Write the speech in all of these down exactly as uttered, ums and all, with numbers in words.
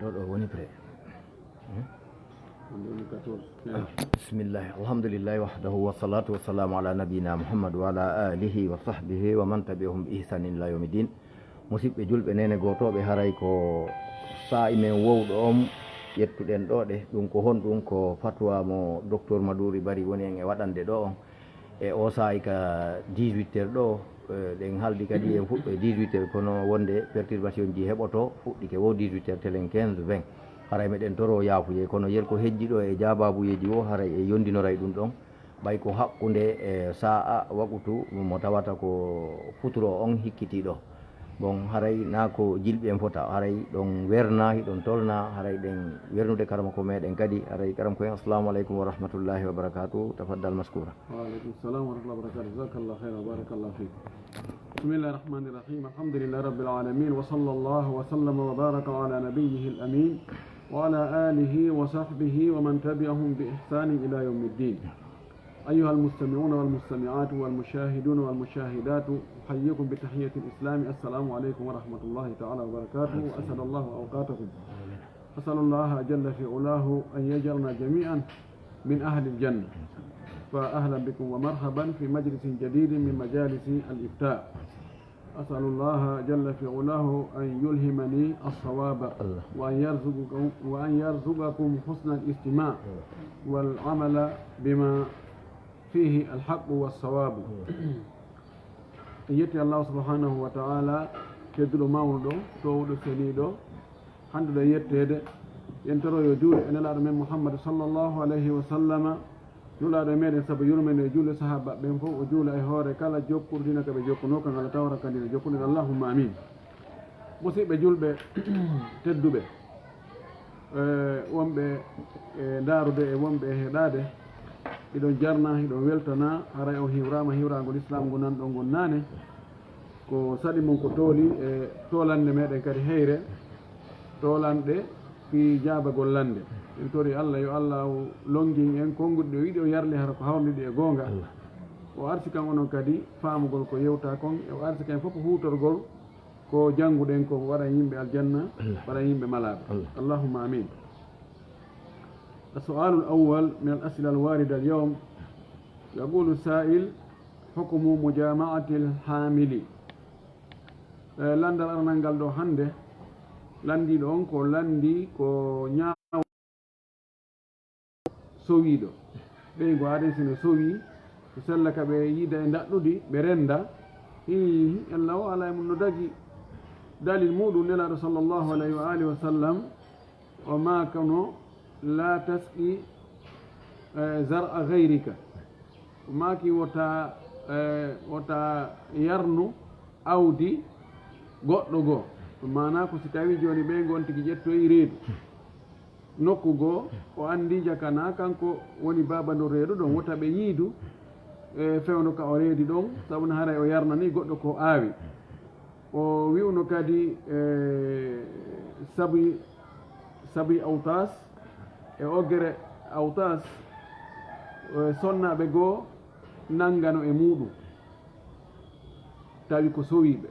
Ɗo, ɗo woni prêt. Hmm? Bismillah. Alhamdulillahi wahdahu, wassalatu wassalamu ala nabiyyina Muhammad wa ala alihi wa sahbihi wa man tabi'ahum bi ihsanin ila yawmiddin. Musidɓe julɓe, neene gootooɓe, haray ko saa'i men wowɗo on ƴettuɗen ɗo ɗe. Ɗum ko honɗum? Ko fatwa mo Docteur Maduri Bari woni en e waɗande ɗo on. E o saa'i ka dix-huit heures ɗo, eh, ɗen haldi kadi en fuɗɗo e dix-huit heures, kono wonde perturbation ji heɓoto, fuɗɗike wo dix-huit heures telen quinze, vingt. Haray meɗen toro yaafuyee, kono yer ko hejji ɗo e jaabaabuyeeji wo, haray e yondinoray ɗum ɗon. Ɓay ko hakkunde, eh, saa'a, waqutu mo tawata ko futuro on hikkiti ɗo. Bon, haray naa ko jilɓe en fota, haray ɗon werna, hiɗon tolna, haray ɗen wernude karamoko meɗen kadi, haray karamoko en, assalamu aleykum wa rahmatullahi wa barakatuh. Tafaddal maskura. وعليكم السلام ورحمة الله وبركاته. جزاك الله خيرا وبارك الله فيك. بسم الله الرحمن الرحيم. الحمد لله رب العالمين، وصلى الله وسلم وبارك على نبيه الأمين وعلى آله وصحبه ومن تبعهم بإحسان إلى يوم الدين. أيها المستمعون والمستمعات والمشاهدون والمشاهدات، أحييكم بتحية الإسلام، السلام عليكم ورحمة الله تعالى وبركاته، وأسعد الله أوقاتكم. أسأل الله جل في علاه أن يجعلنا جميعا من أهل الجنة. فأهلا بكم ومرحبا في مجلس جديد من مجالس الإفتاء. أسأل الله جل في علاه أن يلهمني الصواب، الله. وأن يرزقكم، وأن يرزقكم حسن الاستماع، الله. والعمل بما فيه الحق والصواب. الله. En yetti Allahu subhanahu wa ta'ala, tedduɗo mawnuɗo, toowuɗo seniiɗo, handuɗo e yetteede. En toro yo juulu e Nelaaɗo men Muhammad sallallahu alayhi wa sallama, Nulaaɗo e meɗen, sabu yurmende e juulde sahaaba ɓen fof, o juula e hoore kala jokkuɗo diina ka ɓe jokkunoo kan, Allah tawra kan diina jokkuɗo. Allahumma amin. Musiɓɓe julɓe tedduɓe, eh, wonɓe e ndaarude e wonɓe e heɗaade, hiɗon jarna, hiɗon weltana, haray on hiwraama hiwraango Lislaam ngon nanɗon ngon naane. Ko saɗi mon ko tooli e toolannde meɗen kadi heyre, toolanɗe fii jaabagol lannde. En tori Allah yo Allah o longin en konguɗi ɗi o yiɗi, o yarli hara ko hawrliɗi e goonga. Allah. O arsikan onon kadi faamugol ko yewta kon, e o arsikan en fof huutorgol ko jannguɗen kon, waɗan yimɓe aljanna, Allah. Waɗan yimɓe malaaɓe. Allah. Allahumma amin. السؤال الأول من الأسئلة الواردة اليوم، يقول السائل: حكم مجامعة الحامل. Eh, lanndal aranal ngal ɗo hannde, lanndiiɗo on ko lanndi ko ñaawo sowiiɗo. Ɓeyngu aaden si no sowii, ko sella ka ɓe yiida e ndaɗɗudi, ɓe rennda. Hii, ella o alaa e mun no dagi. Dalil muuɗum, Nelaaɗo sallallahu alayhi wa alihi wa sallam, o maakano: "La tasqi, eh, zar'a ghayrika." O maaki: "Wota, eh, wota yarnu awdi goɗɗo goo." Ɗum maanaa ko si tawii jooni ɓeyngu on tigi ƴettoyi reedu nokku goo, o anndii jakanaa kanko woni baaba ndun reedu ɗon, wota ɓe yiidu, eh, fewndo ka o reedi ɗon, sabu no haray o yarnanii goɗɗo ko aawi. O wi'uno kadi, eh, sabu, sabu Awtas, e ogere Awtas, eh, sonnaaɓe goo nanngano e muuɗum, tawi ko sowiiɓe,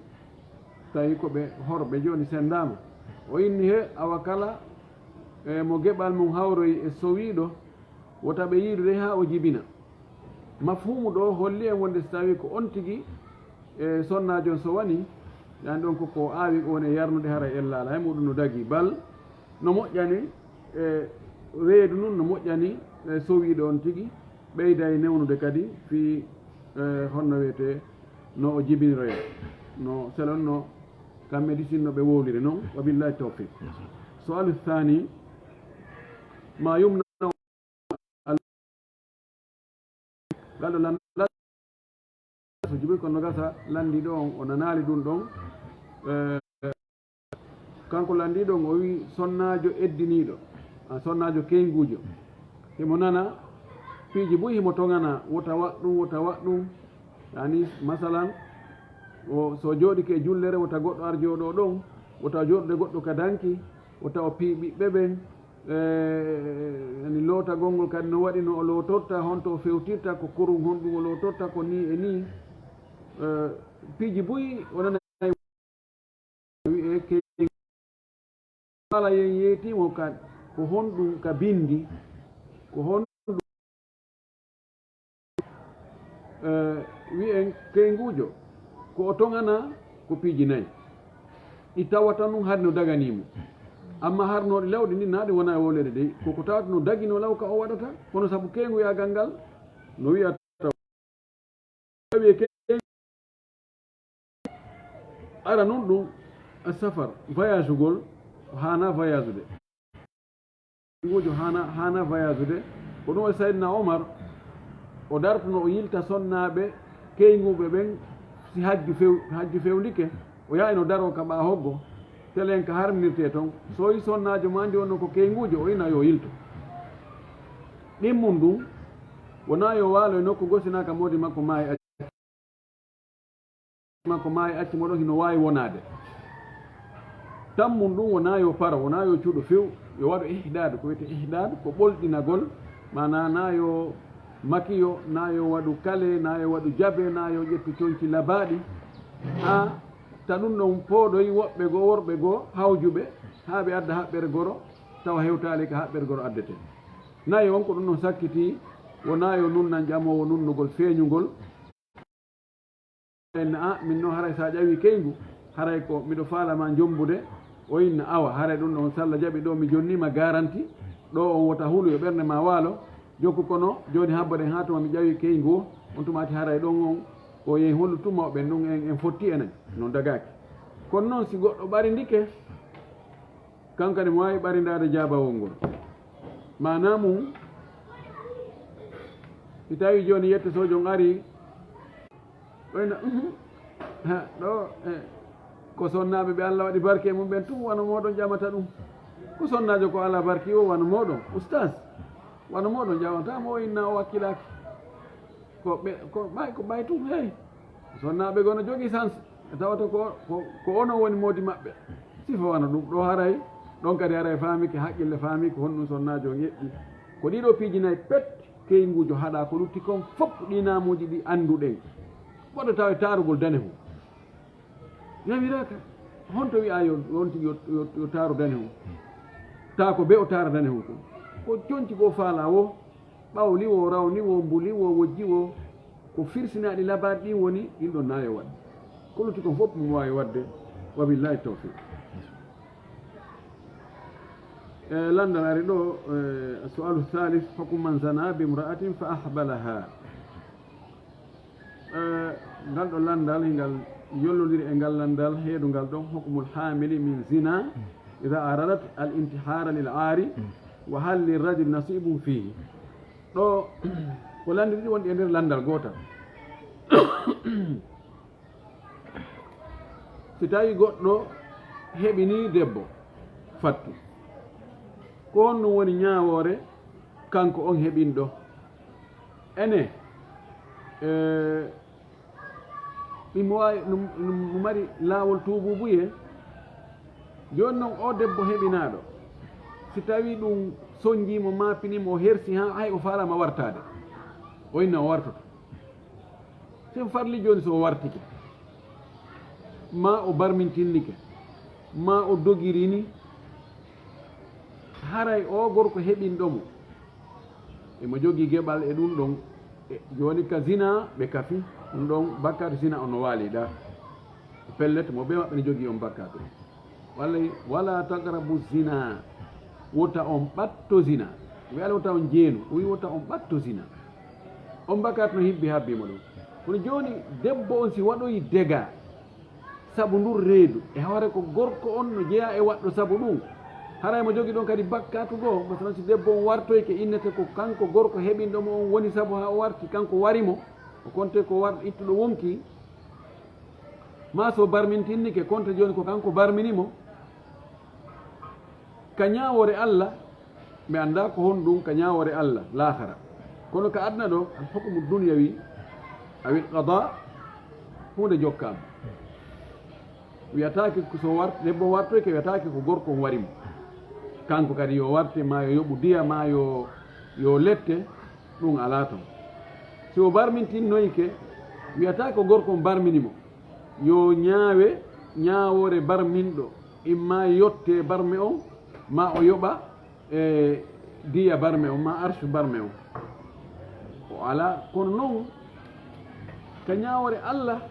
tawi ko ɓe horɓe, jooni senndaama. O inni he, awa kala, eh, mo geɓal mum hawroyi e sowiiɗo, wota ɓe yiidu dey haa o jibina. Mafhuumu ɗoo holli en wonde so tawii ko on tigi, e, sonnaajo on sowanii, yani ɗon ko ko aawi ko woni e yarnude, haray ella alaa e muuɗum no dagii. Bal no moƴƴani, e, reedu ndun no moƴƴani, e, sowiiɗo on tigi, ɓeyda e newnude kadi fii, e, honno wiyetee, no o jibiniroyee, no selon no ka médecine no ɓe wowliri non. Wa billahi tawfiq. Su'alu thani, ma yumna Ngal ɗo lanndal so jiɓi kono gasa lanndiiɗo on o nanaali ɗum ɗon. Eh, kanko lanndiiɗo on o wi'i sonnaajo eddiniiɗo, a, sonnaajo keynguujo, himo nana piiji buy, himo toŋana, wota waɗ ɗum, wota waɗ ɗum. Yani, masalan, o, so o jooɗike e jullere, wota goɗɗo ar jooɗoo ɗon, wota o jooɗude goɗɗo ka danki, wota o pii ɓiɓɓe ɓen, e, yani, lootagol ngol kadi no waɗi no o lootorta, honto o fewtirta, ko kurum honɗum o lootorta, ko nii e nii. Eh, piiji buy o nana wi'e ke-, Kala yen yeetimo ka, ko honɗum ka bindi, ko honɗum, eh, wi'en keynguujo, ko o toŋana ko piiji nayi. Ɗi tawata nun hari no daganiimo. Amma harnooɗi lawɗi ɗin, naa ɗi wona e wooleede dey. Ko ko tawata no daginoo law ka o waɗata, kono sabu keynguyagal ngal, no wi'a taw. Tawi e ke-, ara nun ɗum, a safar, voyage gol, ko haana voyage de. Nguujo haana, haana voyage de. Ko ɗum e Sayyidina Omar, o dartuno, o yilta sonnaaɓe keynguuɓe ɓen, si hajju few-, hajju fewndike, o yaha ino daroo ka ɓaa hoggo, telen ka harminirtee ton. So yi sonnaajo maa ndi wonno ko keynguujo, o ina yo yilto. Ɗin mun ɗum, wonaa yo waalo e nokku gosinaaka moodi makko maayi makko maayi acci mo ɗon hino waawi wonaade. Tammun ɗum wonaa yo paro, wonaa yo cuuɗo few, yo waɗu ihdaad, ko wi'etee ihdaad, ko ɓolɗinagol, maanaa naa yo makiyo, naa yo waɗu kale, naa yo waɗu jabe, naa yo ƴettu conci labaaɗi. Haa ta ɗum ɗon pooɗoy woɓɓe goo, worɓe goo, hawjuɓe, haa ɓe adda haɓɓere goro, tawa hewtaali ka haɓɓere goro addetee. Nayo on ko ɗum ɗon sakkitii, wonaa yo nunnan ƴamoowo nunnugol feeñungol. En, "A, min non haray sa ƴawi keyngu, haray ko miɗo faala ma jombude." O inna, "Awa, haray ɗum ɗon, salla jaɓi ɗo mi jonnii ma garanti, ɗo on wota hulu yo ɓernde ma waalo, jokku kono jooni habboɗen haa tuma mi ƴawi keyngu o, on tumaati haray ɗon on, o yehi holu tuma o ɓen ɗum en, en fotti enen, non dagaaki. Kono non si goɗɗo ɓarindike, kanko ne mo waawi ɓarindaade jaabawol ngol." Maanaa mum, si tawii jooni yette soojo on arii, o ina, "Uhum, ha, ɗo, eh, ko sonnaaɓe ɓe Alla waɗi barke e mum ɓen tun, wano mooɗon ƴamata ɗum. Ko sonnaajo ko alaa barki o wano mooɗon, ustaas, wano mooɗon ƴamata mo, o inna o wakkilaaki. Ko ɓe, ko ɓay, ko ɓay tun, hey." Sonnaaɓe goo no jogii sans, e tawata ko, ko, ko onon woni moodi maɓɓe. Sifa wano ɗum ɗo haray, ɗon kadi haray faamike, haqqille faamike, honɗum sonnaajo on eɓɓi. Ko ɗiɗo piiji nayi pet, keynguujo haɗa, ko lutti kon fof ɗi naamuuji ɗi annduɗen. Woto tawe taarugol danehun. Yamiraaka, honto wi'aa yo, yo, yo, yo taaru danehun? Taa ko be o taara danehun kon. Ko conci goo faalaa woo, ɓawli woo, rawni woo, mbuli woo, wojji woo, ko firsinaaɗi labaaɗi ɗin woni, ɗin ɗon naa yo waɗ. Ko lutti kon fof mo waawi waɗde, wa billaahi tawfiiq. E, lanndal ari ɗo, e, su'aalu thalith, hukmu man zana bi imra'atin fa ahbalaha. E, ngal ɗo lanndal, hingal yollondiri e ngal lanndal heedungal ɗon, hukmul hamili min zina, idha aradat al intihara lil aari, wa hal lirrajuli nasibun fihi. Ɗo, ko lanndiri ɗi wonɗi e nder lanndal gootal. Si tawii goɗɗo heɓinii debbo fattu, ko honɗum woni ñaawoore kanko on heɓinɗo? Ene, e, ɗum waawi, ɗum, ɗum mari laawol tuubuubuyee. Jooni non, oo debbo heɓinaaɗo, si tawii ɗum sonnjii mo, maapinii mo, o hersi haa hay o faalaama wartaade, o inna o wartoto. Sen farli jooni, so o wartike, maa o barmintinnike, maa o dogirini, haray oo gorko heɓinɗo mo, emo jogii geɓal e ɗum ɗon. E, jooni ka zina ɓe kafi, ɗum ɗon bakkaatu zina on no waali ɗaa. Pellet, mo ɓe maɓɓe ne jogii on bakkaatu. Walla, wala taqrabu zina. Wota on ɓatto zina. O wi'aali wota on jeenu. O wi'i wota on ɓatto zina. On bakkaatu no hibbi habbi mo ɗum. Kono jooni debbo on si waɗoyi dega sabu ndun reedu, e hoore ko gorko on no jeyaa e waɗɗo sabu ɗum, haray mo jogii ɗon kadi bakkaatu goo. Masalan, si debbo on wartoyke, innete ko kanko gorko heɓinɗo mo on woni sabu haa o warti, kanko wari mo, o konte ko war-, ittuɗo wonki. Maa so barmintinnike, konte jooni ko kanko barmini mo. Ka ñaawoore Alla, mi anndaa ko honɗum ka ñaawoore Alla, laakara. Kono ka aduna ɗoo, al hukmu dunyawi, awil qada, huunde jokkaama. Wiyataake ko so war-, debbo wartoyke, wiyataake ko gorko on wari mo. Kanko kadi yo warte, maa yo yoɓu diya, maa yo, yo lette, ɗum alaa ton. Si o barmintinnoyke, wiyataake ko gorko on barmini mo. Yo ñaawe ñaawoore barminɗo, imma yottee barme on, Ma o yoɓa e diya barme on, ma arsu barme on. O alaa, kono non ka ñaawoore Alla,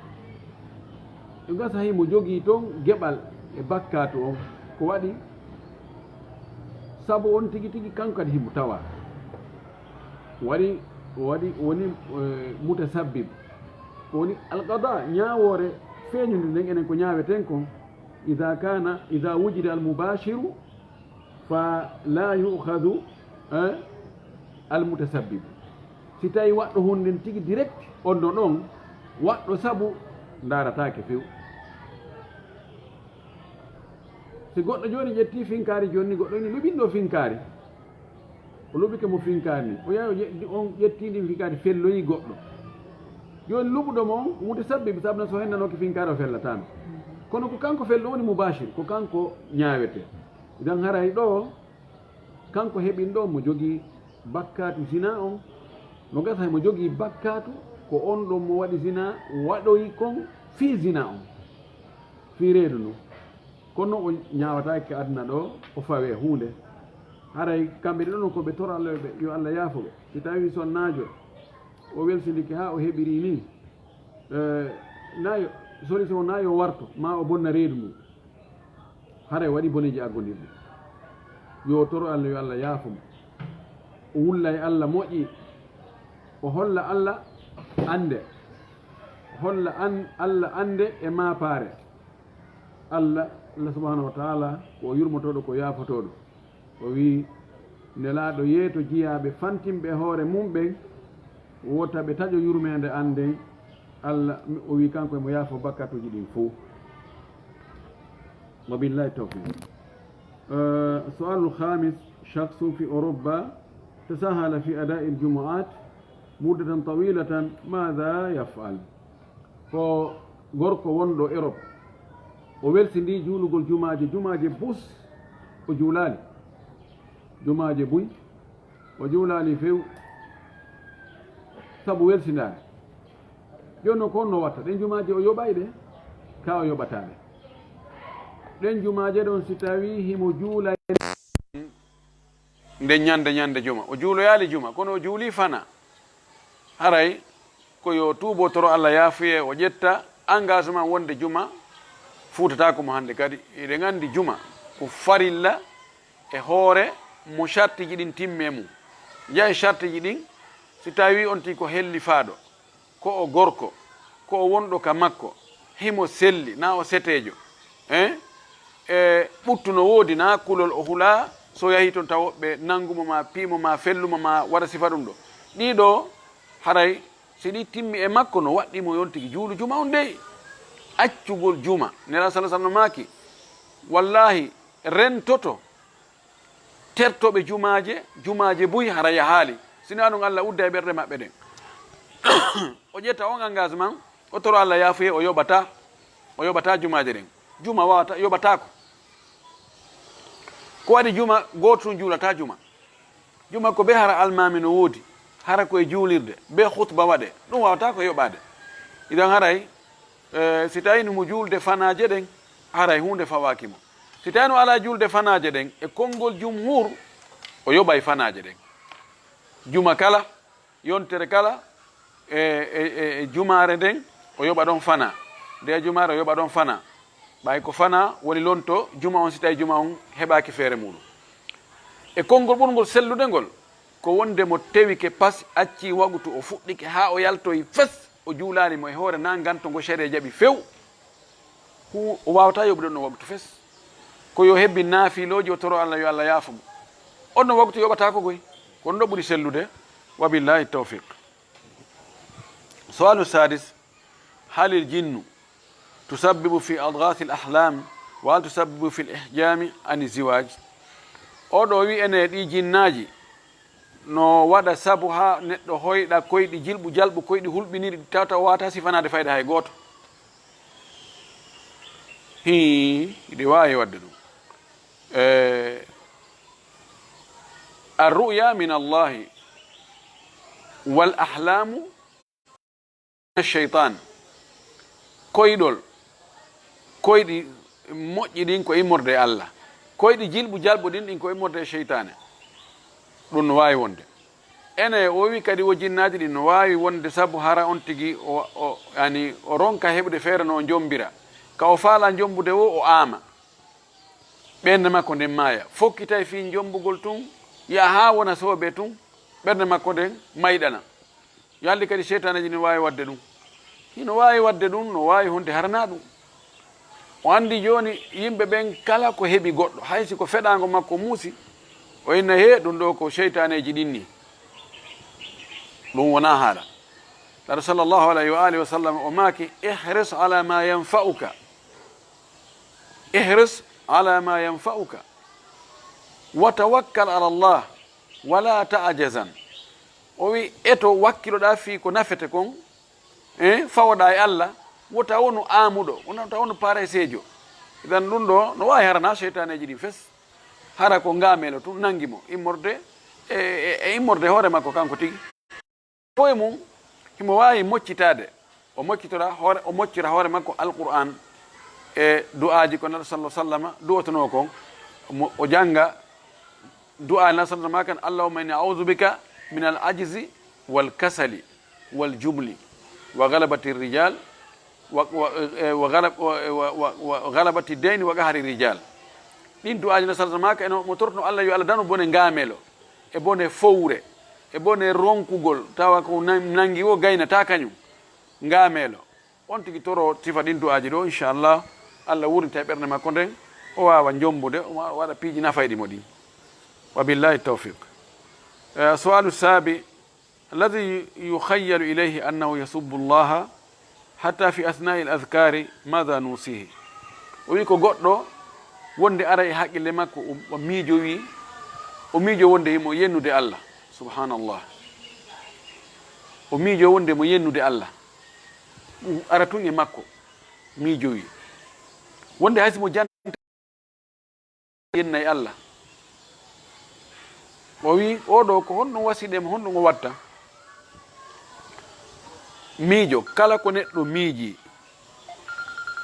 e gasa himo jogii ton geɓal e bakkaatu on. Ko waɗi? Sabu on tigi tigi kanko kadi himo tawaa. Waɗi, o waɗi, o woni, eh, mutasabbib. Ko woni alqada, ñaawoore feeñunde nden, enen ko ñaaweten kon. Ida kana, ida wujida almubashiru, fa la yu'khadhu, eh, almutasabbib. Si tawi waɗɗo hunden tigi direct, on no ɗon, waɗɗo sabu ndaarataake few. Si goɗɗo jooni ƴetti finkaari, jooni ni goɗɗo ni luɓinɗo finkaari, o luɓike mo finkaari ni, o yahi o ƴe-, on ƴetti ndin finkaari, felloyi goɗɗo. Jooni luɓuɗo mo on, mutasabbibi, sabu na so hennanooke finkaari, o fellataano. Kono ko kanko fello woni mubashir, ko kanko ñaawete. Idan haray ɗo, kanko heɓin ɗo mo jogii bakkaatu zina on, no gasa mo jogii bakkaatu, ko on ɗon mo waɗi zina, waɗoyi kon fii zina on, fii reedu ndun. Kono o ñaawataake ka aduna ɗo, o fawee huunde. Haray kamɓe ɗiɗo non ko ɓe toro Alla yo ɓe, yo Alla yaafo ɓe. Si tawii sonnaajo, o welsindike haa o heɓirii nii, eh, naa yo, solution naa yo warto, maa o bonna reedu ndun. Haray waɗi boneeji aggondirɗi. Yo toro Alla, yo Alla yaafo mo. O wulla e Alla moƴƴi. O holla Alla annde. O holla an-, Alla annde e maapaare. Alla, Alla subhanahu wa ta'ala, ko o yurmotooɗo, ko o yaafotooɗo. O wi'i, Nelaaɗo, yeeto jiyaaɓe fantinɓe e hoore mum ɓen, wota ɓe taƴo yurmeende an nden. Alla, o wi'i kanko himo yaafo bakkatuuji ɗin fow. Wa billahi tawfiq. Eh, su'alul khamis, shakhsun fi Uruba tasahala fi ada'il jumu'at muddatan tawilatan, madha yaf'al? Ko gorko wonɗo Europe, o welsindii juulugol jumaaje, jumaaje bus o juulaali, jumaaje buy o juulaali few, sabu welsindaare. Jooni non, ko honno watta? Ɗen jumaaje o yoɓay ɗe, ka o yoɓataa ɗe. Ɗen jumaaje ɗon, si tawii himo juula e nden ñande, ñande juma, o juuloyaali juma, kono o juulii fana. Haray ko yo tuubo, toro Alla yaafuyee, o ƴetta engagement wonde juma fuutataako mo hande kadi. Eɗen anndi juma ko farilla e hoore mo shartiji ɗin timmi e mum. Yaha e shartiji ɗin, si tawii on tigi ko hellifaaɗo, ko o gorko, ko o wonɗo ka makko, himo selli, naa o seteejo, eh? E ɓuttu no woodi, naa kulol o hulaa, so yahii ton tawa woɓɓe nangu mo, maa pii mo, maa fellu mo, maa waɗa sifa ɗum ɗo. Ɗii ɗoo, haray si ɗi timmi e makko, no waɗɗii mo yon tigi juulu juma on dey. Accugol juma, Nelaaɗo sallallaahu alayhi wa sallam maaki, wallaahi, rentoto tertooɓe jumaaje, jumaaje buy hara yahaali. Sinaa ɗum, Alla udda e ɓerɗe maɓɓe ɗen. O ƴetta on engagement, o toro Alla yaafuyee, o yoɓataa, o yoɓataa jumaaje ɗen. Juma waawata, yoɓataako. Ko waɗi juma gooto tun juulataa juma? Juma ko bee hara almaami no woodi, hara ko e juulirde, bee khutba waɗee, ɗum waawataa ko yoɓaade. Idan haray, eh, si tawii no mo juulde fanaaje ɗen, haray huunde fawaaki mo. Si tawii no alaa juulde fanaaje ɗen, e konngol jumhuur, o yoɓay fanaaje ɗen. Juma kala, yontere kala, e, e, e, e jumaare nden, o yoɓa ɗon fanaa. Nde jumaare, o yoɓa ɗon fanaa. Ɓay ko fanaa woni lonto juma on, si tawii juma on heɓaaki feere muuɗum. E konngol ɓurngol sellude ngol, ko wonde mo tewike pas, accii waqtu, o fuɗɗike haa o yaltoyi fes, o juulaali mo e hoore, naa nganto ngo sariya jaɓi few. Hu-, o waawataa yoɓude ɗon waqtu fes. Ko yo hebbin naafilooji, o toro Alla, yo Alla yaafo mo. On ɗon waqtu yoɓataako koy. Ko ɗum ɗoo ɓuri sellude. Wa billahi tawfiq. Su'alu sadis, halil jinnu tusabbibu fi adghathil ahlam, wa hal tusabbibu fil ihjami ani ziwaj? Oo ɗoo wi'i ene ɗii jinnaaji no waɗa sabu haa neɗɗo hoyɗa koyɗi jilɓu jalɓu, koyɗi hulɓiniiɗi, ɗi tawata o waawataa sifanaade fayda hay gooto. Hii, hiɗi waawi waɗde ɗum. Eh, arru'ya min Allahi wal ahlamu shaytan. Koyɗol, koyɗi moƴƴi ɗin ko immorde e Alla. Koyɗi jilɓu jalɓu ɗin, ɗin ko immorde e seytaane. Ɗun no waawi wonde. Ene o wi'i kadi wo jinnaaji ɗin no waawi wonde sabu hara on tigi o, o, yani, o ronka heɓude feere no o njombira. Ka o faalaa njombude woo, o aama. Ɓernde makko nden maaya. Fokkitay fii njombugol tun, yaha haa wona soobee tun, ɓernde makko nden mayɗana. Yo anndi kadi seytaaneeji no waawi waɗde ɗun. Hino waawi waɗde ɗun, no waawi honde haranaa ɗun. O anndi jooni yimɓe ɓen kala ko heɓi goɗɗo, hay si ko feɗaango makko muusi, o inna, "Hee, ɗun ɗoo ko seytaaneeji ɗin nii." Ɗun wonaa haala. Laaɗo sallallahu alayhi wa alihi wa sallam o maaki, "Ihris ala ma yanfa'uka." "Ihris ala ma yanfa'uka. Wa tawakkal ala Allah. Wa la ta'jazan." O wi'i, eto wakkiloɗaa fii ko nafete kon, eh, fawoɗaa e Alla, wota wonu aamuɗo, wota wonu pareseejo. Idan ɗun ɗoo, no waawi haranaa seytaaneeji ɗin fes. Hara ko ngaameelo tun nangi mo, immorde e, e, e immorde hoore makko kanko tigi. Fow e mun, himo waawi moccitaade. O moccitora hoore, o moccira hoore makko Alqur'aan e du'aaji ko Nelaaɗo sallallahu alaihi wasallam du'otonoo kon. Mo, o jannga du'aa Nelaaɗo sallallahu alaihi wasallam kan, "Allahumma inni a'udhu bika min al-ajzi wal kasali wal jubni wa ghalabati rijal wa, wa, eh, wa ghalab-, wa, wa, wa, wa ghalabati dayni wa qahri rijal." Ɗin du'aaji Nelaaɗo sallallahu alaihi wasallam kan, eno mo tortuno Alla yo Alla danu bone ngaameelo, e bone fowre, e bone ronkugol, tawa ko nan-, nangi o gaynataa kañun, ngaameelo. On tigi toro sifa ɗin du'aaji ɗoo, inchallah, Alla wuurnita e ɓernde makko nden, o waawa jombude, o wa-, waɗa piiji nafayɗi mo ɗin. Wa billahi tawfiq. Eh, su'alu sabi, alladhi yukhayyalu ilayhi annahu yasubbu Allaha hatta fi athna'i al-adhkari, madha nusihi? O wi'i ko goɗɗo wonde ara e haqqille makko, o, o miijo wi, o miijo wonde himo yennude Alla. Subhanallah. O miijo wonde mo yennude Alla. Ɗun ara tun e makko, miijo wi. Wonde hay si mo jan-, yennay Alla. O wi'i, "Oo ɗoo ko honɗun wasiɗe mo, honɗun o watta?" Miijo, kala ko neɗɗo miiji,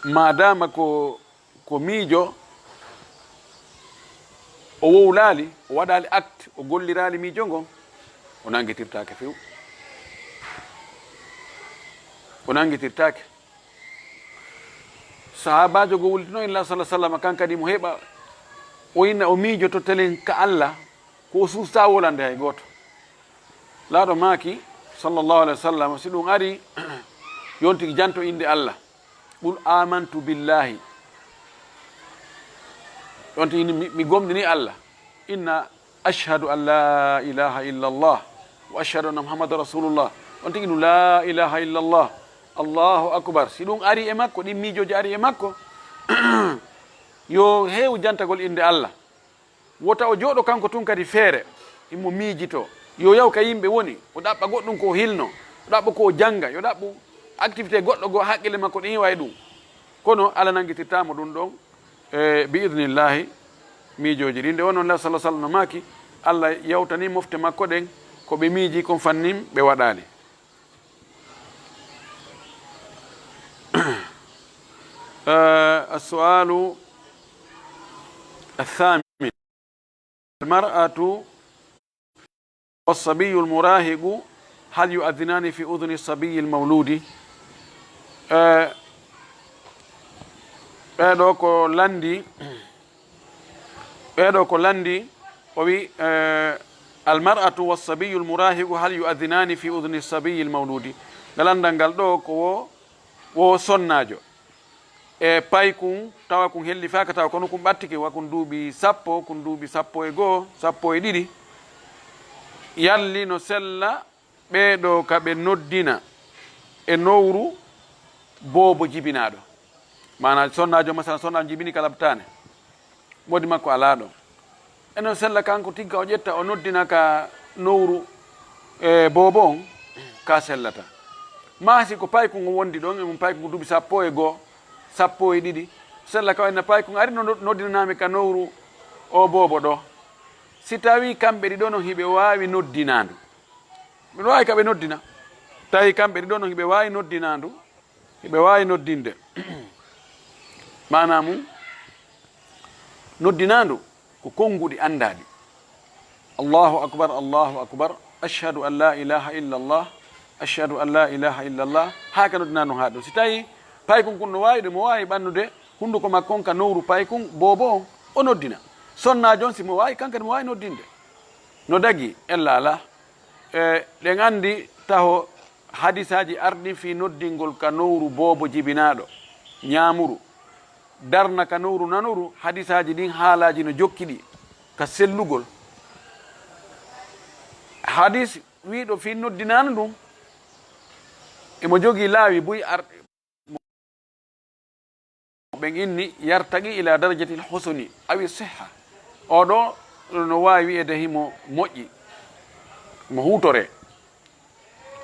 maadaama ko, ko miijo, o wowlaali, o waɗaali acte, o golliraali miijo ngon, o nangitirtaake few. O nangitirtaake. Sahaabaajo goo wullitino en, Nelaaɗo sallallahu alaihi wasallam, kan kadi mo heɓa, o inna o miijoto telen ka Alla, ko o suusaa wolande hay gooto. Laaɗo maaki, sallallahu alaihi wasallam, si ɗun ari, yo on tigi janto innde Alla. Qul amantu billahi. On tigi mi, mi gomɗini Alla. Inna ashhadu an la ilaha illa Allah wa ashhadu anna Muhammadan rasulullah. On tigi ɗun la ilaha illa Allah. Allahu akbar. Si ɗun ari e makko, ɗin miijooji ari e makko, yo heewu jantagol innde Alla. Wota o jooɗo kanko tun kadi feere, himo miijitoo. Yo yahu ka yimɓe woni, o ɗaɓɓa goɗɗun ko o hilnoo, o ɗaɓɓa ko o jannga, yo ɗaɓɓu activité goɗɗo goo haqqille makko ɗin iwa e ɗun. Kono Alla nangitirtaa mo ɗun ɗon, e, bi idnillahi, miijooji ɗin. Nde wonno Nelaaɗo sallallahu alaihi wasallam no maaki, Alla yawtanii mofte makko ɗen, ko ɓe miijii kon fannin ɓe waɗaali. Eh, as-su'alu ath-thamin. Al-mar'atu والصبي المراهق هل يؤذنان في أذن الصبي المولود؟ Eh, ɓee ɗoo ko lanndii, ɓee ɗoo ko lanndii, o wi'i, eh, "Al mar'atu was sabiyyu al murahiqu hal yu'adhinani fi udhni sabiyyil mawludi?" Ngal lanndal ngal ɗoo ko wo, wo sonnaajo. E paykun, tawa kun hellifaaka, tawa kono kun ɓattike, wa kun duuɓi sappo, kun duuɓi sappo e goo, sappo e ɗiɗi. Yalli no sella ɓee ɗoo ka ɓe noddina e nowru boobo jibinaaɗo. Maanaa, sonnaajo, masalan, sonnaajo jibini ka labtaane. Moodi makko alaa ɗon. Eno sella kanko tigi ka o ƴetta, o noddina ka nowru, e, boobo on, ka sellata. Maa si ko paykun on wondi ɗon, e mun paykun duuɓi sappo e goo, sappo e ɗiɗi, sella ka o inna paykun ari no nod-, noddinanaami ka nowru o boobo ɗoo. Si tawii kamɓe ɗiɗo non hiɓe waawi noddinaandu, miɗo waawi ka ɓe noddina. Tawi kamɓe ɗiɗo non hiɓe waawi noddinaandu, hiɓe waawi noddinde. Maanaa mun, Noddinaandu ko konnguɗi anndaaɗi. Allahu akbar, Allahu akbar, ashhadu an la ilaha illa Allah, ashhadu an la ilaha illa Allah. Haa ka noddinaandu haa ɗon. Si tawi paykun kun no waawi ɗum, mo waawi ɓannude hunnduko makko on ka nowru paykun boobo on, o noddina. Sonnaajo on, si mo waawi, kanka mo waawi noddinde. No dagi, ella alaa. E, ɗen anndi taho hadisaaji arɗi fii noddingol ka nowru boobo jibinaaɗo, ñaamuru, darna ka nowru nanuru, hadisaaji ɗin haalaaji no jokki ɗi ka sellugol. Hadis wiiɗo fii noddinaandu ndun, emo jogii laawi buy arɗi. Ɓen inni yartaqi ila darajatil husni awi sihha. Oo ɗoo no waawi wi'eede himo moƴƴi, mo huutoree.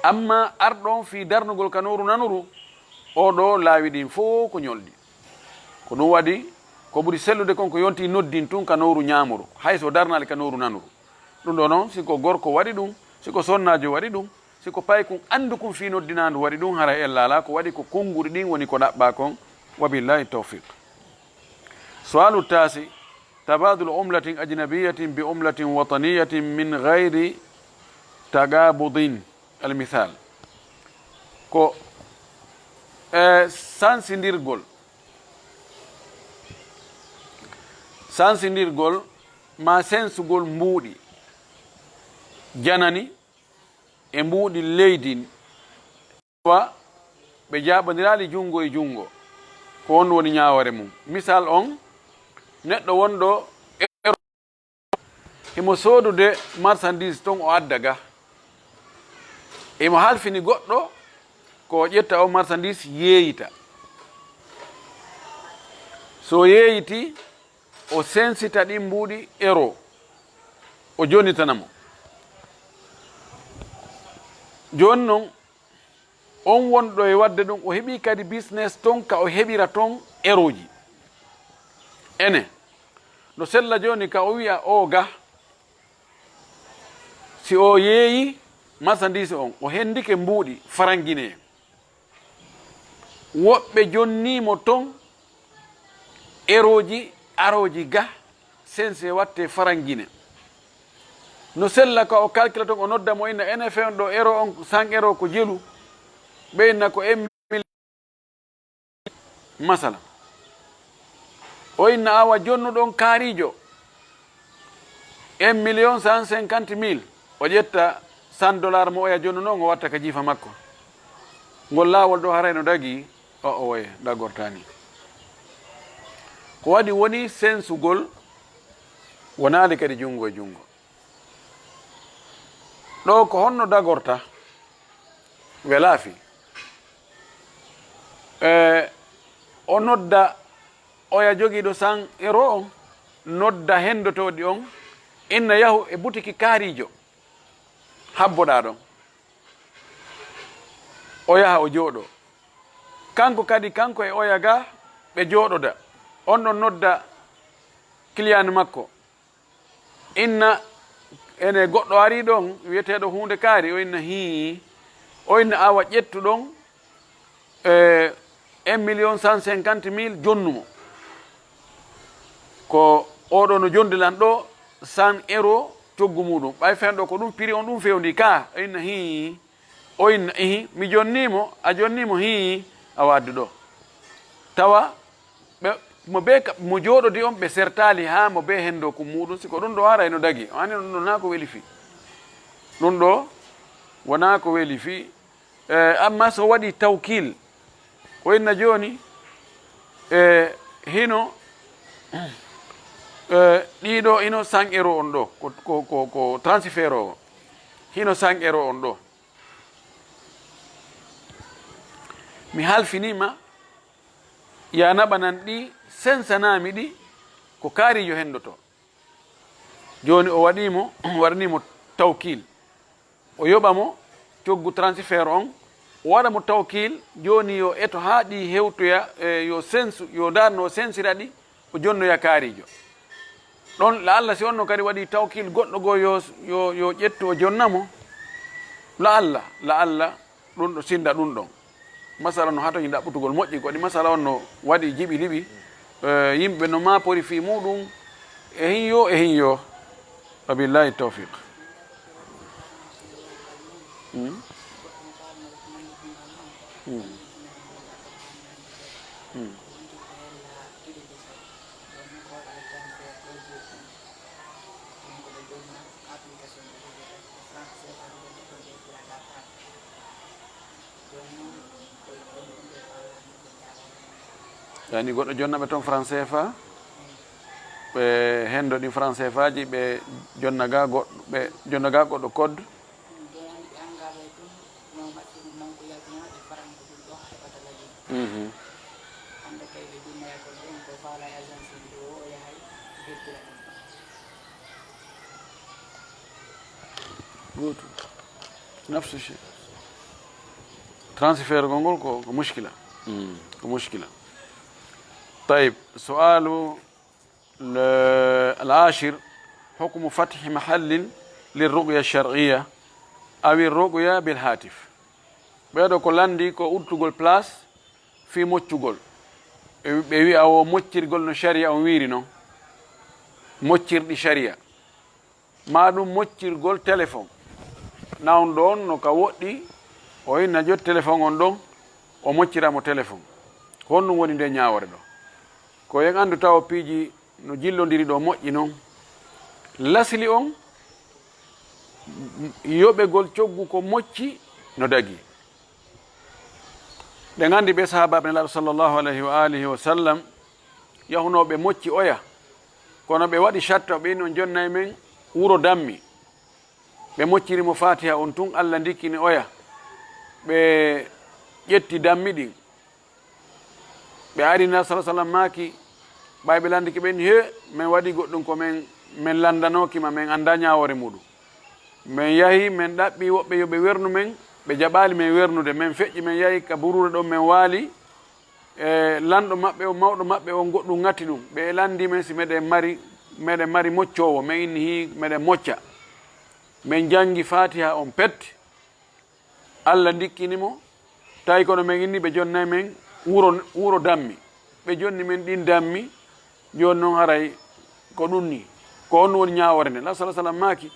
Amma arɗo on fii darnugol ka nowru nanuru, oo ɗoo laawi ɗin fow ko ñolɗi. Ko ɗum waɗi, ko ɓuri sellude kon ko yonti noddin tun ka nowru ñaamuru, hay so darnaali ka nowru nanuru. Ɗum ɗoo non, si ko gorko waɗi ɗum, si ko sonnaajo waɗi ɗum, si ko paykun anndukun fii noddinaandu waɗi ɗum, haray ella alaa, ko waɗi ko konnguɗi ɗin woni ko ɗaɓɓaa kon. Wa billahi tawfiq. Su'alu taasi, tabadulu umlatin ajnabiyatin bi umlatin wataniyatin min gayri tagabudin. Almisal ko, e, sansindirgol, sansindirgol maa sensugol mbuuɗi janani e mbuuɗi leydi, wa ɓe jaaɓondiraali junngo e junngo, ko on woni ñaawoore mum. Misal on, neɗɗo wonɗo e Himo soodude marchandise ton o adda ga. Himo halfini goɗɗo ko o ƴetta on marchandise yeeyita. So o yeeyitii, o sensita ɗin mbuuɗi euro, o jonnitana mo. Jooni non, on wonɗo e waɗde ɗum, o heɓii kadi business ton ka o heɓira ton erooji. Ene, no sella jooni ka o wi'a oo ga, si o yeeyi marchandise on, o hendike mbuuɗi faranginee. Woɓɓe jonnii mo ton erooji arooji ga, sense watte farangine. No sella ka o calcula ton, o nodda mo inna, ene fewndo ɗo euro on, cent euro ko jelu, ɓe inna ko un million. Masala. O inna awa jonnuɗon kaariijo, un million cent cinquante mille. O ƴetta cent dollars mo oya jonnuno, o watta ka jiifa makko. Ngol laawol ɗo haray no dagi, o, o woye, dagortaani. Ko waɗi woni sensugol, wonaali kadi junngo e junngo. Ɗoo ko honno dagorta? Welaa fii. E, o nodda oya jogiiɗo cent euro on, nodda henndotooɗi on, inna yahu e butiki kaariijo habboɗaa ɗon. O yaha o jooɗoo. Kanko kadi, kanko e oya ga, ɓe jooɗoda. On ɗon nodda client makko. Inna, ene goɗɗo arii ɗon, wi'eteeɗo huunde kaari, o inna hii, o inna awa ƴettu ɗon, e, un million cent cinquante mille jonnu mo. Ko oo ɗoo no jondi lan ɗoo cent euro coggu muuɗum. Ɓay fewndo ko ɗum prix on ɗum fewndi ka, o inna hii, o inna ihi, mi jonnii mo, a jonnii mo hii, a waaddu ɗoo. Tawa ɓe, mo bee ka, mo jooɗodi on, ɓe sertaali haa mo bee henndo kun muuɗum, si ko ɗum ɗoo haray no dagi. O anndi ɗum ɗoo naa ko weli fii. Ɗum ɗoo wonaa ko weli fii. E, amma so waɗi tawkil, o inna jooni, e, hino, e, ɗii ɗoo hino cent euro on ɗoo, ko, ko, ko, ko transfert o, hino cent euro on ɗoo. Mi halfinii ma, ya naɓanan ɗi, sensanaami ɗi, ko kaariijo henndotoo. Jooni o waɗii mo, waɗanii mo tawkiil. O yoɓa mo coggu transfert on, o waɗa mo tawkiil, jooni yo eto haa ɗi hewtoya, e, yo sensu, yo ndaar no o sensira ɗi, o jonnoya kaariijo. Ɗon, la'alla si on no kadi waɗii tawkiil goɗɗo goo yo, yo, yo ƴettu o jonna mo, la'alla, la'alla ɗun ɗo sinda ɗun ɗon. Masala no hatoyi ɗaɓɓutugol moƴƴi, ko waɗi masala on no waɗi jiɓi liɓi, e, yimɓe no maapori fii muuɗum, E hin yo, e hin yo. Wa billahi tawfiq. Hmm? Hmm. Hmm. Yani goɗɗo jonna ɓe ton franc C F A, ɓe hendo ɗin franc C F A ji, ɓe jonna ga goɗɗo, ɓe jonna ga goɗɗo code. Mhm. Gootum. Nafsu shi. Transfert gol ngol ko, ko mushkila. Mm. Ko mushkila. Tayib, su'alu le-, al-ashir, hukmu fathi mahallin lirruqya shar'iyya awi ruqya bil hatif. Ɓeeɗo ko lanndi ko uddugol place fii moccugol. Ɓe, ɓe wi'a wo moccirgol no sharia on wiiri non. Moccirɗi sharia. Maa ɗum moccirgol telefon. Na on ɗon no ka woɗɗi, o inna jot telefon on ɗon, o moccira mo telefon. Ko honɗum woni nde ñaawoore ɗo? Ko en anndu tawo piiji no jillondiri ɗo moƴƴi non. Lasli on, yoɓegol coggu ko mocci no dagi. Ɗen anndi ɓe sahaabaaɓe Nelaaɗo sallallahu alayhi wa alihi wa sallam yahunooɓe mocci oya, kono ɓe waɗi sharta, ɓe inni on jonnay men wuro dammi. Ɓe mocciri mo Faatiha on tun, Alla ndikkini oya. Ɓe ƴetti dammi ɗin. Ɓe ari Nelaaɗo sallallahu alayhi wa sallam maaki, ɓay ɓe landike ɓen, he, men waɗi goɗɗum ko men, men landanooki ma, men anndaa ñaawoore muuɗum. Men yahi, men ɗaɓɓi woɓɓe yo ɓe wernu men, ɓe jaɓaali men wernude. Men feƴƴi, men yahi ka buruure ɗon, men waali. E lanɗo maɓɓe on, mawɗo maɓɓe on, goɗɗum ŋatti ɗum. Ɓe landi men si meɗen mari, meɗen mari moccoowo, men inni hii, meɗen mocca. Men jangi Faatiha on pet. Alla ndikkini mo, tawi kono men inni ɓe jonnay men wuro, wuro dammi. Ɓe jonni men ɗin dammi, jooni non haray ko ɗum ni. Ko honɗum woni ñaawoore nden? Nelaaɗo sallallahu alayhi wa sallam maaki,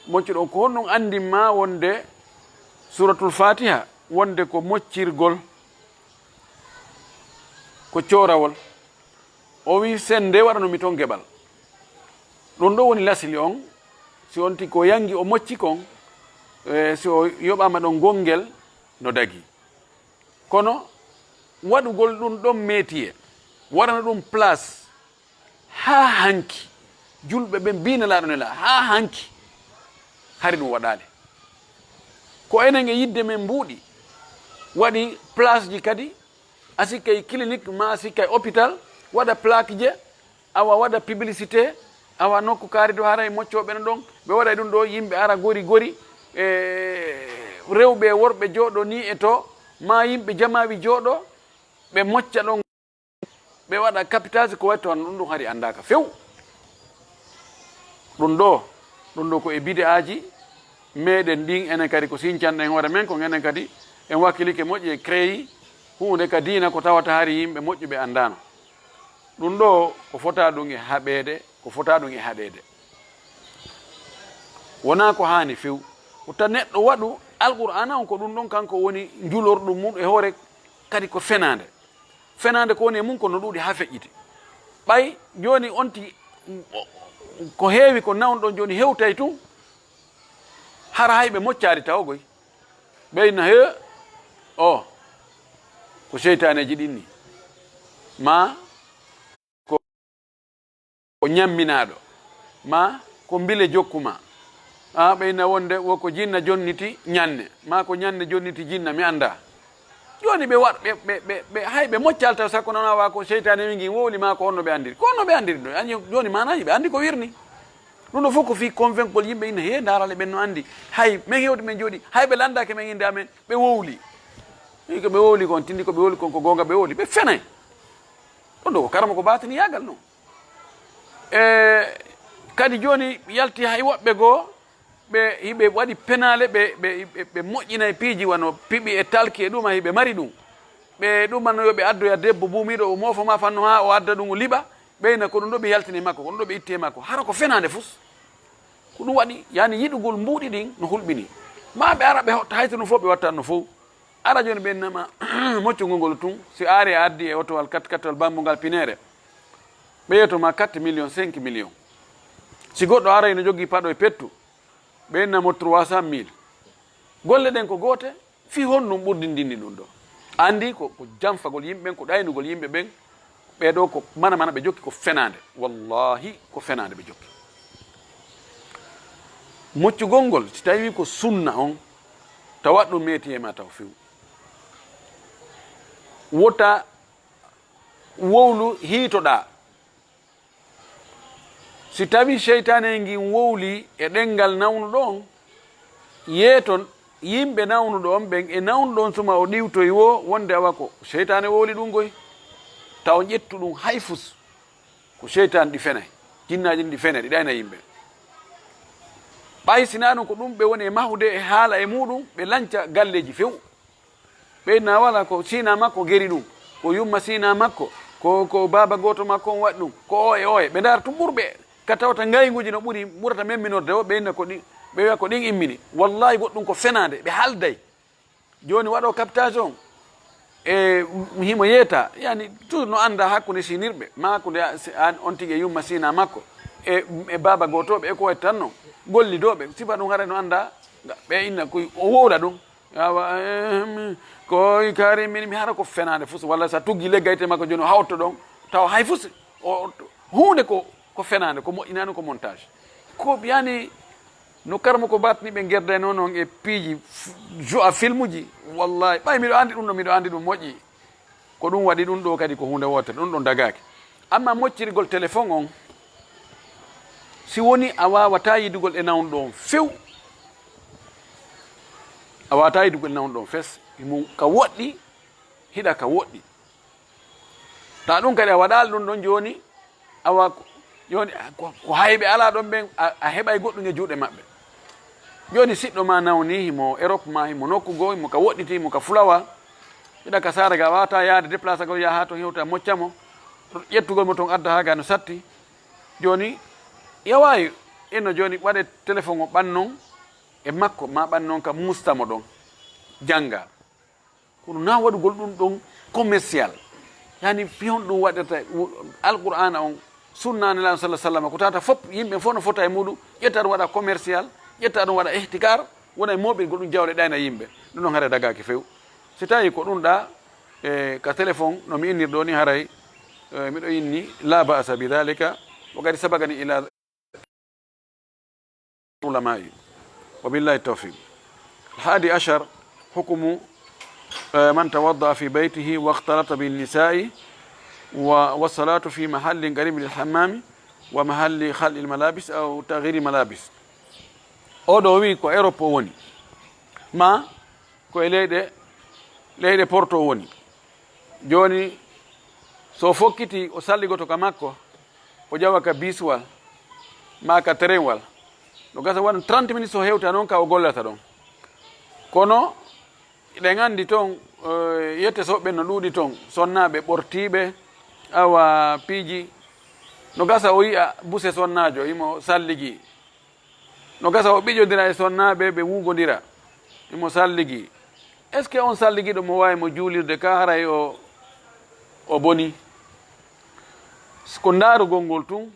moccuɗo on, ko honɗum anndin ma wonde Suuratul Faatiha, wonde ko moccirgol, ko coorawol? O wi'i, sennde waɗanumi ton geɓal. Ɗum ɗo woni lasli on, si on ti ko yangi o mocci kon, e, si o yoɓaama ɗon gonngel no dagi. Kono waɗugol ɗum ɗon métier, waɗana ɗum place, haa hanki, julɓe ɓen mbii Nelaaɗo Nelaaɗo, haa hanki, hari ɗum waɗaali. Ko enen e yidde men mbuuɗi, waɗi place ji kadi, a sikkay clinique, maa a sikkay hôpital, waɗa plaque je, awa waɗa publicité, awa nokku kaari ɗo haray moccooɓe no ɗon, ɓe waɗay ɗum ɗo, yimɓe ara gori gori, e rewɓe e worɓe jooɗo ni e to, maa yimɓe jamaawi jooɗo, ɓe mocca ɗon, ɓe waɗa capitage ko wayi to, ɗum ɗum hari anndaaka few. Ɗum ɗo, ɗum ɗo ko e bid'aaji meɗen ɗin, enen kadi ko sincanɗen hoore men, kon enen kadi en wakkilike moƴƴi e créé huunde ka diina ko tawata hari yimɓe moƴƴuɓe anndaano. Ɗum ɗo ko fota ɗum e haɓeede, ko fota ɗum e haɗeede. Wonaa ko haani few. Ko ta neɗɗo waɗu Alqur'aana on, ko ɗum ɗon kanko woni njulorɗum mum e hoore, kadi ko fenaande. Fenaande ko woni e mum ko no ɗuuɗi haa feƴƴiti. Ɓay jooni on ti, ko heewi ko nawon ɗon jooni hewtay tun, hara hay ɓe moccaali tawogoy. Ɓe inna, "Hee, o, ko seytaaneeji ɗin ni." Maa ko, ko ñamminaaɗo. Maa ko mbile jokku maa. A, ɓe inna wonde wo ko jinna jonniti ñanne. Maa ko ñanne jonniti jinna, mi anndaa. Jooni ɓe waɗ-, ɓe, ɓe, ɓe, ɓe, hay ɓe moccaali taw sakko noon awa ko seytaane wi ngin wowli maa ko honno ɓe anndiri. Ko honno ɓe anndiri ɗum? Ani jooni maanaaji ɓe anndi ko wirni. Ɗum ɗo fof ko fii convaincugol yimɓe, inna, "Hee, ndaarale ɓen no anndi. Hay, men hewti men jooɗi, hay ɓe lanndaaki men innde amen, ɓe wowli." Wi ko ɓe wowli kon, tindi ko ɓe wowli kon, ko goonga ɓe wowli. Ɓe fenay. Ɗum ɗo ko karama ko baatiniyaagal non. E kadi jooni yalti hay woɓɓe goo, ɓe, hiɓe waɗi penaale, ɓe, ɓe, ɓe, ɓe moƴƴinay piiji wano piɓi e talki e ɗuma, hiɓe mari ɗum. Ɓe ɗumano yo ɓe addoya debbo buumiiɗo, o moofo ma fannu haa o adda ɗum, o liɓa. Ɓeyna ko ɗum ɗoo ɓe yaltini e makko, ko ɗum ɗoo ɓe itti e makko. Hara ko fenaande fus. Ko ɗum waɗi, yani yiɗugol mbuuɗi ɗin no hulɓini. Maa ɓe ara ɓe hotta hay so no fof ɓe wattanno fof. Ara jooni ɓe innama moccugol ngol tun, si aari a addi e otowal kat katowal bambungal pineere, ɓe yeto ma quatre millions, cinq millions. Si goɗɗo aray no jogii paɗo e pettu, ɓe innamo trois cent mille. Golle ɗen ko goote, fii honɗun ɓurdindinni ɗum ɗoo? Andi ko, ko janfagol yimɓe ɓen, ko ɗaynugol yimɓe ɓen, ɓee ɗoo ko mana mana ɓe jokki ko fenaande. Wallahi, ko fenaande ɓe jokki. Moccugol ngol, si tawii ko sunna on, tawa ɗum meeti e ma taw few. Wota wowlu hiitoɗaa. Si tawii seytaane ngin wowlii e ɗemngal nawnuɗo on, yeeton yimɓe nawnuɗo on ɓen e nawnuɗo on suma o ɗiwtoyi woo wonde awa ko seytaane wowli ɗum goy. Taw ƴettu ɗum hay fus. Ko seytaane ɗi fenay, jinnaaji ɗin ɗi fenay, ɗi ɗayna yimɓe. Ɓay sinaa ɗum ko ɗum ɓe woni e mahude e haala e muuɗum, ɓe lanca galleeji few. Ɓe inna wala ko siina makko geri ɗum, ko yumma siina makko, ko, ko baaba gooto makko on waɗi ɗum, ko oo e oo e. Ɓe ndaara tun ɓurɓe ka tawata ngaynguuji no ɓuri, ɓurata memminorde o, ɓe inna ko ɗin, ɓe wi'a ko ɗin immini. Wallahi goɗɗum ko fenaande, ɓe halday. Jooni waɗo captation e himo yeeta, yani toujours no annda hakkunde siinirɓe, ma hakkunde a-, si-, an, on tigi e yumma siina makko, e, e baaba gootooɓe, e ko wayi tan non, gollidooɓe, sifa ɗum haray no annda, ɓe inna koy o wowla ɗum. Awa, ehm, ko kaari min mi hara ko fenaande fus, walla sa tuggi leggayte makko jooni o hawto ɗon, tawa hay fus, o, o, huunde ko, ko fenaande, ko moƴƴinaani, ko montage. Ko yani no karmo ko batni ɓe gerdayno non e piiji f-, jo'a filmuji, wallahi, ɓay miɗo andi ɗum ɗo, miɗo andi ɗum moƴƴi. Ko ɗum waɗi ɗum ɗo kadi ko huunde wootere, ɗum ɗon dagaaki. Amma moccirgol telefon on, si woni a waawataa yidugol e nawnuɗo on few, a waawataa yidugol e nawnuɗo on fes, himo ka woɗɗi, hiɗa ka woɗɗi. Ta ɗum kadi a waɗaali ɗum ɗon jooni, awa ko, jooni ko, ko hay ɓe alaa ɗon ɓen, a, a heɓay goɗɗum e juuɗe maɓɓe. Jooni siɗɗo ma nawni, himo Europe ma, himo nokku goo, himo ka woɗɗiti, himo ka fulawa. Hiɗa ka saare ga, a waawataa yaade déplacagol, yaha ton hewta mocca mo, ƴettugol mo ton adda haa ga no satti. Jooni, yawaayi, inno jooni waɗe telefon o ɓannon e makko, ma ɓannon ka musta mo ɗon, jannga. Kono na waɗugol ɗum ɗon commercial. Yani, fi hon ɗum waɗirta, Alqur'aana on, sunna Nelaaɗo sallallaahu alayhi wa sallam, ko tawata fof, yimɓe fof no fota e muɗum, ƴetta ɗum waɗa commercial, ƴetta ɗum waɗa ihtikar, wona e mooɓirgol ɗum jawle ɗayna yimɓe. Ɗum ɗon haray dagaaki few. Si tawi ko ɗum ɗa, e, ka téléphone, no mi innir ɗo ni haray, e, miɗo inni, la ba'sa bi dhalika, wa qad sabaqani ila العلماء. وبالله التوفيق. الحادي عشر، حكم، آه، من توضأ في بيته واختلط بالنساء و-، والصلاة في محل قريب للحمام ومحل خلع الملابس أو تغيير الملابس. Oɗo wi ko Europe o woni. Ma ko e leyɗe, leyɗe Porto o woni. Jooni, so o fokkiti, o salligoto ka makko, o ƴawa ka biswal, maa ka terenwal. No gasa won trente minutes o hewta non ka o gollata ɗon. Kono, eɗen anndi ton, eh, yette soɓɓe no ɗuuɗi ton, sonnaaɓe ɓortiiɓe, awa piiji. No gasa o yi'a buse sonnaajo, himo salligi. No gasa o ɓiƴodira e sonnaaɓe, ɓe wuugodira. Himo salligi. Est-ce que on salligiiɗo mo waawi mo juulirde ka haray o, o boni? Ko ndaarugol ngol tun,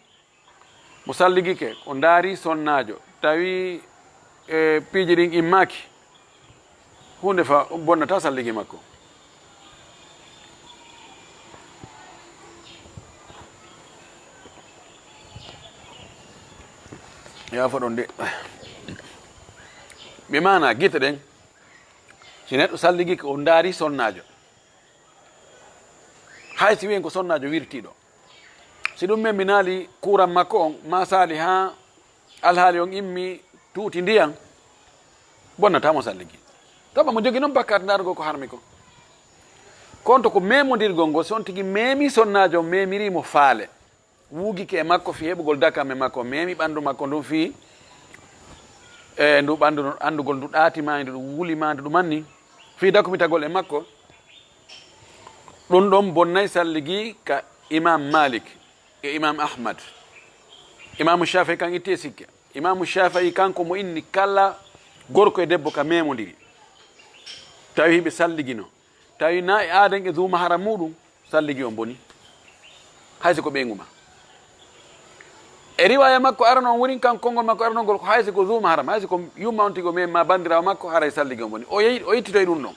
mo salligike, o ndaari sonnaajo, tawi, e, piiji ɗin immaaki. Huunde fa bonnataa salligi makko. Yaafo ɗon de. Bi maana gite ɗen, si neɗɗo salligi ko o ndaari sonnaajo. Hay si wiyen ko sonnaajo wirtiiɗo. Si ɗum memminaali kuuran makko on, maa saali haa alhaali on immi tuuti ndiyan, bonnataa mo salligi. Taba mo jogi non bakkaat ndaarugol ko harmi ko. Konto ko memondirgol ngol, si on tigi meemi sonnaajo on, meemirii mo faale. Wuugike e makko fii heɓugol dakam e makko, meemi ɓandu makko ndun fii, e ndu ɓandu ndun, andugol ndu ɗaati maa, ndu wuli maa, ndu ɗumanni, fii dakumitagol e makko. Ɗun ɗon bonnay salligi ka Imam Malik. e Imam Ahmad. Imaamu Shaafi'i kan itti e sikke. Imaamu Shaafi'i kanko mo inni kala gorko e debbo ka memondiri. Tawi hiɓe salligino. Tawi na e aaden e zuu maharam muɗum, salligi on boni. Hay si ko ɓeyngu ma. E riwaaya makko arano on wurin kan konngol makko arano ngol ko hay si ko zuu maharam, hay si ko yumma on tigi o memi ma bandiraawo makko, haray salligi on boni. O yehi, o ittitoy ɗum ɗon.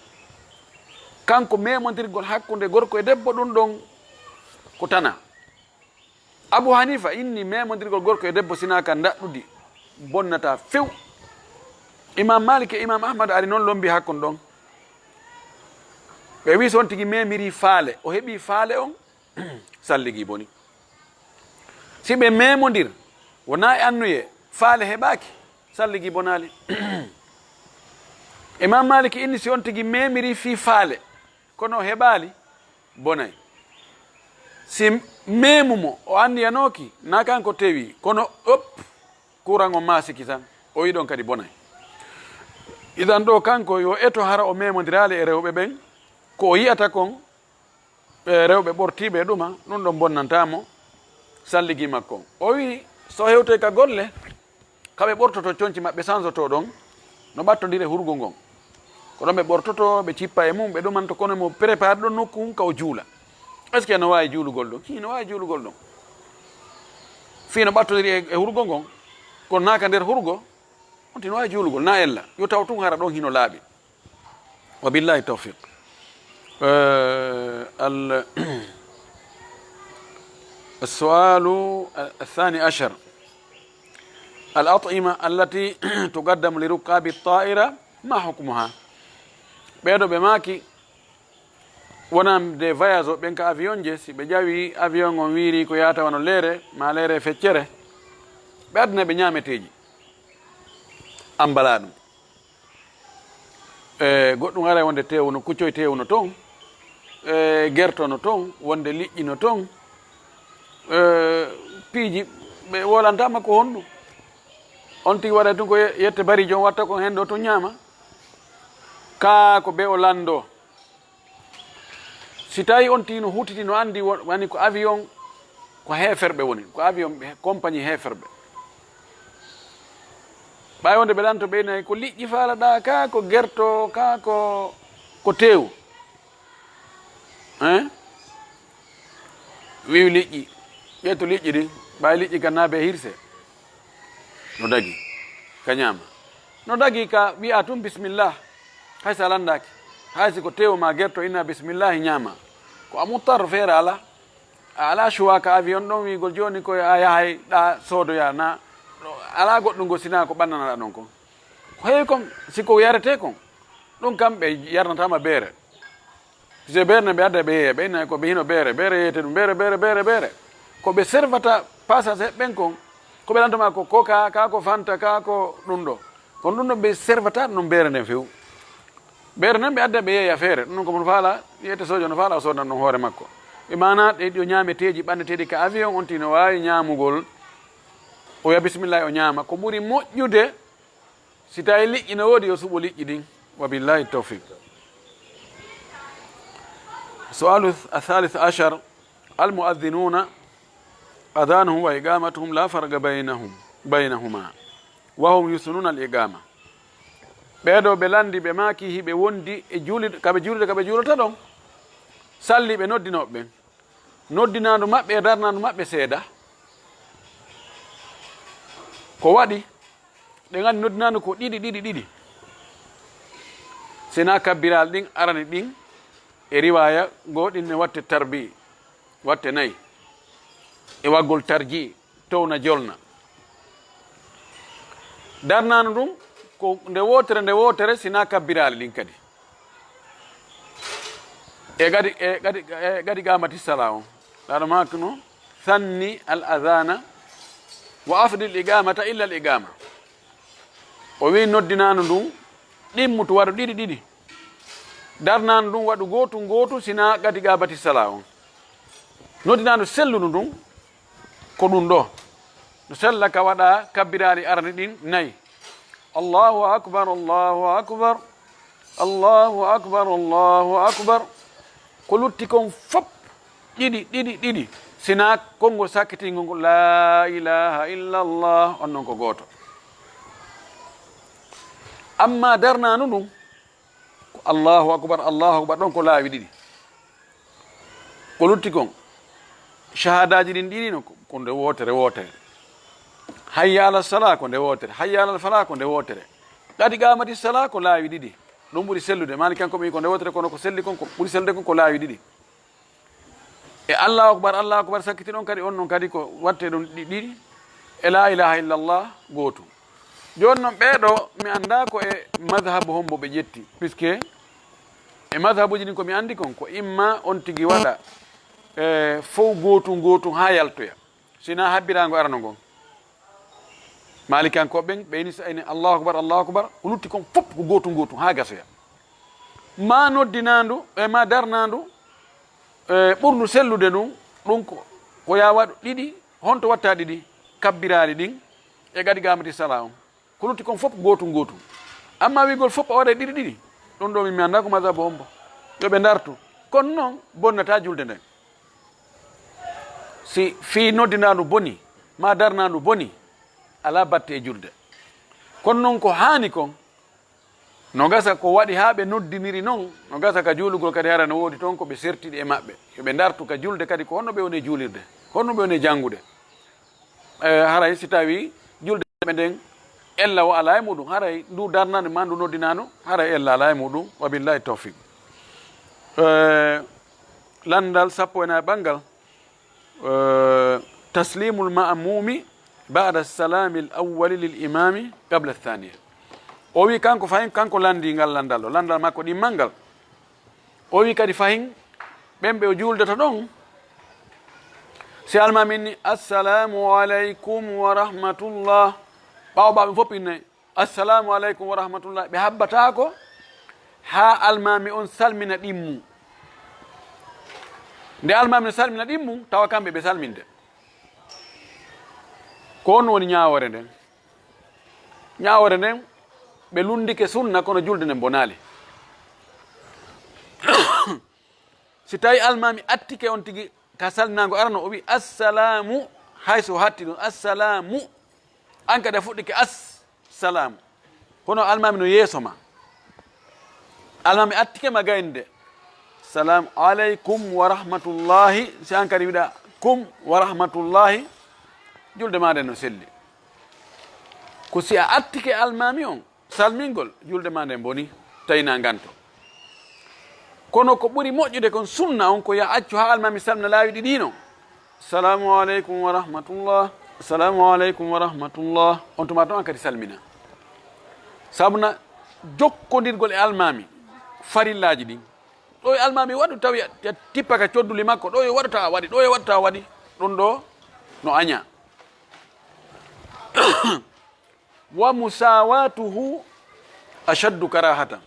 Kanko memondirgol hakkunde gorko e debbo ɗum ɗon ko tana. Abu Hanifa inni memondirgol gorko e debbo sinaa ka ndaɗɗudi bonnataa few. Imam Malik e Imam Ahmad ari non lombi hakkun ɗon. Ɓe wi si on tigi memiri faale, o heɓi faale on, salligi boni. Si ɓe memondir, wonaa e annuye, faale heɓaaki, salligi bonaali. Imam Malik inni si on tigi memiri fii faale, kono o heɓaali, bonay. Si memu mo o anniyanooki, na kanko tewi, kono op, kuran on maasiki tan, o wi'i ɗon kadi bonay. Idan ɗo kanko yo eto hara o memondiraali e rewɓe ɓen, ko o yi'ata kon, ɓe rewɓe ɓortiiɓe e ɗuma, ɗum ɗon bonnantaa mo salligi makko. O wi'i, so hewtoy ka golle, ka ɓe ɓortoto conci maɓɓe sansoto ɗon, no ɓattondiri e hurgo ngon. Ko ɗon ɓe ɓortoto, ɓe cippa e mum, ɓe ɗumanto, kono mo prépare ɗon nokku hun ka o juula. Est-ce que no waawi juulugol ɗon? Hii, no waawi juulugol ɗon. Fii no ɓattondiri e, e hurgo ngon, kono naa ka nder hurgo, on tino waawi juulugol, naa ella. Yo taw tun hara ɗon hino laaɓi. وبالله التوفيق. آه، ال-، السؤال الثاني عشر: الأطعمة التي تقدم لركاب الطائرة، ما حكمها؟ Ɓeeɗo ɓe maaki, wonande voyage o ɓen ka avion je, si ɓe ƴawi avion on wiiri ko yaata wano leere, ma leere feccere, ɓe addana ɓe ñaameteeji. Ambalaa ɗum. E goɗɗum aray wonde teewu no, kuccoy teewu no ton, e gerto no ton, wonde liƴƴi no ton, e piiji ɓe wolantaama ko honɗum. On tigi waɗay tun ko ye-, yette barijo on watta kon hendo tun ñaama. Kaa ko be o lando. Si tawi on tigi no hutiti no andi wo-, wani ko avion ko heeferɓe woni, ko avion ɓe, compagnie heeferɓe. Ɓay wonde ɓe lanto ɓe nay ko liƴƴi faalaɗaa ka, ko gerto ka, ko, ko teewu. Hein? Wi'u liƴƴi, ƴettu liƴƴi ɗin, ɓay liƴƴi kan na be hirse. No dagi, ka ñaama. No dagi ka wi'a tun bismillah, hay si a landaaki. Hay si ko teewu ma gerto inna bismillah ñaama. Ko a muttar feere ala. A ala choix ka avion ɗon wi'ugol jooni ko a yahay ɗa soodoya na. Ala goɗɗum go sina ko ɓannanaɗa ɗon kon. Ko heewi kon, si ko yarete kon, ɗum kam ɓe yarnataama beere. Si beere ne ɓe adda ɓe yeeya, ɓe inna ko ɓe hino beere, beere yeeyete ɗum, beere, beere, beere, beere. Ko ɓe servata passager ɓen kon, ko ɓe lantoma ko coca, ka ko fanta, ka ko ɗum ɗo. Kono ɗum ɗo ɓe servata ɗum beere nden few. Beere nden ɓe adda ɓe yeeya feere, ɗum ɗon ko mo faala, yeeyete sojo no faala o soodan ɗum hoore makko. Ɓe maana ɗe ɗo ñaameteeji ɓanneteeɗi ka avion on tino waawi ñaamugol, o wi'a bismillah o ñaama. Ko ɓuri moƴƴude, si tawi liƴƴi no woodi, yo suɓo liƴƴi ɗin. Wa billahi tawfiq. Su'alu ath-, ath-, thalith ashar, al-mu'adhdhinuna adhanuhum wa iqamatuhum la farqa baynahum, baynahuma, wa hum yuthununa al-iqama. Ɓee ɗoo ɓe lanndi, ɓe maaki hiɓe wondi e juulid-, ka ɓe juulide, ka ɓe juulata ɗon, salliiɓe noddinooɓe ɓen. Noddinaandu maɓɓe e darnaandu maɓɓe seeda. Ko waɗi, ɗen anndi noddinaandu ko ɗiɗi, ɗiɗi, ɗiɗi. Sinaa kabbiraali ɗin arani ɗin, e riwaaya goo ɗin ne watte tarbi, watte nayi. E waggol tarji, towna jolna. Darnaandu ndun ko nde wootere, nde wootere, sinaa kabbiraali ɗin kadi. E gadi, e gadi, e gadi qaamati salaa on. Ɗaɗo maaka no, sanni al adhana wa afdil iqamata illa al iqama. O wi'i noddinaandu ndun, ɗimmutu waɗu ɗiɗi ɗiɗi. Darnaandu ndun waɗu gootu gootu, sinaa gadi qaamati salaa on. Noddinaandu sellundu ndun, ko ɗun ɗoo. No sella ka waɗa kabbiraali arani ɗin nayi. Allahu akbar, Allahu akbar, Allahu akbar, Allahu akbar. Ko lutti kon fop, ɗiɗi, ɗiɗi, ɗiɗi. Sinaa konngol sakkitingol ngol, "Laa ilaaha illallah," on non ko gooto. Ammaa darnaandu ndun, ko "Allahu akbar, Allahu akbar," ɗon ko laawi ɗiɗi. Ko lutti kon, shahaadaaji ɗin ɗiɗi no, ko nde wootere, wootere. "Hayya ala salaa," ko nde wootere. "Hayya ala falaa," ko nde wootere. "Qad qaamati salaa," ko laawi ɗiɗi. Ɗum ɓuri sellude. Maalikankoɓe ko nde wootere, kono ko selli kon, ko ɓuri sellude kon ko laawi ɗiɗi. E "Allahu akbar, Allahu akbar," sakkiti ɗon kadi, on non kadi ko watte ɗon ɗi-, ɗiɗi. E "Laa ilaaha illallah," gootu. Jooni non ɓee ɗoo, mi anndaa ko e madhabu hombo ɓe ƴetti, puisque e madhabuuji ɗin ko mi anndi kon, ko imma on tigi waɗa, e, fow gootun gootun haa yaltoya. Sinaa habbiraango arano ngon. Maalikankoɓe ɓen, ɓe ini sa-, ini "Allahu akbar, Allahu akbar," ko lutti kon fow ko gootun gootun haa gasoya. Maa noddinaandu, e maa darnaandu, e ɓurndu sellude ndun, ɗun ko, ko yaa waɗu ɗiɗi, honto watta ɗiɗi? Kabbiraali ɗin, e "qad qaamati salaa" on. Ko lutti kon fow gootun gootun. Ammaa wi'ugol fow a waɗay ɗiɗi ɗiɗi, ɗun ɗoo min mi anndaa ko madhabu hombo. Yo ɓe ndartu. Kono non bonnataa julde nden. Si fii noddinaandu boni, maa darnaandu boni, alaa batte e julde. Kono non ko haani kon, no gasa ko waɗi haa ɓe noddiniri non, no gasa ka juulugol kadi hara no woodi ton ko ɓe sertidi e maɓɓe. Yo ɓe ndartu ka julde kadi ko honno ɓe woni e juulirde, ko honno ɓe woni e janngude. E, haray si tawii julde maɓɓe nden ella o alaa e muɗum, haray ndu darnaandu maa ndu noddinaandu, haray ella alaa e muɗum. Wa billahi tawfiq. E, lanndal sappo e nayi ɓanngal, e, taslimul ma'mumi ba'da salamil awwali lil imami qabla thaniya. O wi kanko fahin, kanko lanndii ngal lanndal ɗoo, lanndal makko ɗimmal ngal. O wi kadi fahin, ɓen ɓe o juuldata ɗon, si almaami inni, "Assalamu aleykum wa rahmatullah," ɓaawo ɓaawo ɓe fow inni, "Assalamu aleykum wa rahmatullah," ɓe habbataako haa almaami on salmina ɗimmu. Nde almaami on salmina ɗimmu, tawa kamɓe ɓe salminde. Ko on woni ñaawoore nden. Ñaawoore nden, ɓe lunndike sunna, kono julde nden bonaali. Si tawii almaami attike on tigi ka salminaango arano, o wi'i, "Assalaamu," hay so o hatti ɗon, "Assalaamu," an kadi a fuɗɗike, "Assalaamu." Kono almaami no yeeso ma. Almaami attike ma gaynde. "Salaamu aleykum wa rahmatullaahi." Si an kadi wiɗa, "Kum wa rahmatullaahi," julde maa nden no selli. Ko si a attike almaami on, salmingol, julde maa nden boni, tawi na nganto. Kono ko ɓuri moƴƴude kon sunna on ko yo a accu haa almaami salmina laawi ɗiɗi non. "Salaamu aleykum wa rahmatullah, salaamu aleykum wa rahmatullah." On tuma ton an kadi salmina. Sabu na jokkondirgol e almaami farillaaji ɗin. Ɗo e almaami waɗu tawi a, a tippa ka codduli makko, ɗo e waɗu tawa a waɗi, ɗo e waɗu tawa a waɗi. Ɗun ɗoo no añaa. "Wa musawatuhu ashaddu karahatan."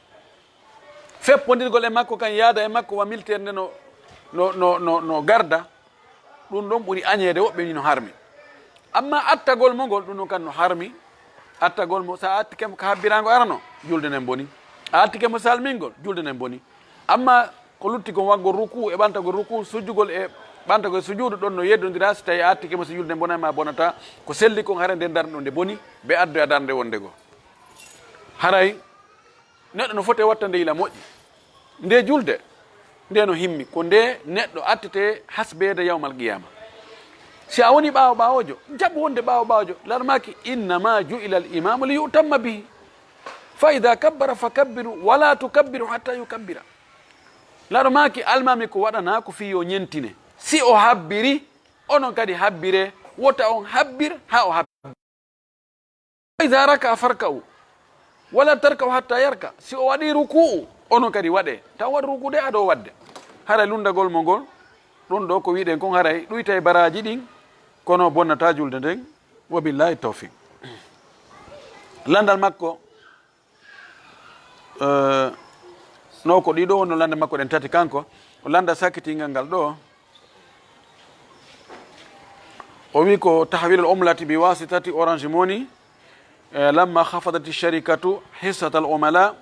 Feppondirgol e makko kan, yaada e makko, wa miltere nde no, no, no, no, no garda, ɗun ɗon ɓuri añeede, woɓɓe ni no harmi. Amma attagol mo ngol, ɗun ɗon kan no harmi. Attagol mo, sa attike mo ka habbiraango arano, julde nden boni. A attike mo salmingol, julde nden boni. Amma ko lutti kon, waggol rukuu e ɓantagol rukuu, sujjugol e ɓantagol e sujuudu, ɗon no yeddondira. Si tawii a attike mo, si julde nden bonay ma bonataa, ko selli kon hara nden darnde ɗon nde boni, ɓe addoya darnde wonde goo. Haray neɗɗo no foti wattande yila moƴƴi. Nde julde, nde no himmi, ko nde neɗɗo attete hasbeede yawmal qiyaama. Si a woni ɓaawo ɓaawojo, jaɓu wonde ɓaawo ɓaawojo. Laara maaki, "Innama ju'ila al imamu li yu'tamma bihi. Fa idha kabbara fa kabbiru, wa la tukabbiru hatta yukabbira." Laara maaki, almaami ko waɗanaa ko fii yo ñentine. Si o habbiri, onon kadi habbire, wota on habbir haa o habbiri. "Fa iza raka'a farka'u, wala tarka'u hatta yarka." Si o waɗi ruku'u, onon kadi waɗee. Taw waɗu ruku'u de, aɗo waɗde. Haray lunndagol mo ngol, ɗun ɗoo ko wi'uɗen kon haray ɗuytay baraaji ɗin, kono bonnataa julde nden. Wa billahi tawfiq. Lanndal makko, eh, no ko ɗiɗo wonno lannde makko ɗen tati kanko. O lannda sakkitingal ngal ɗoo. O wi'i ko tahwilul umlati bi wasitati Orange Money, eh, lamma khafadati sharikatu hissatal umala,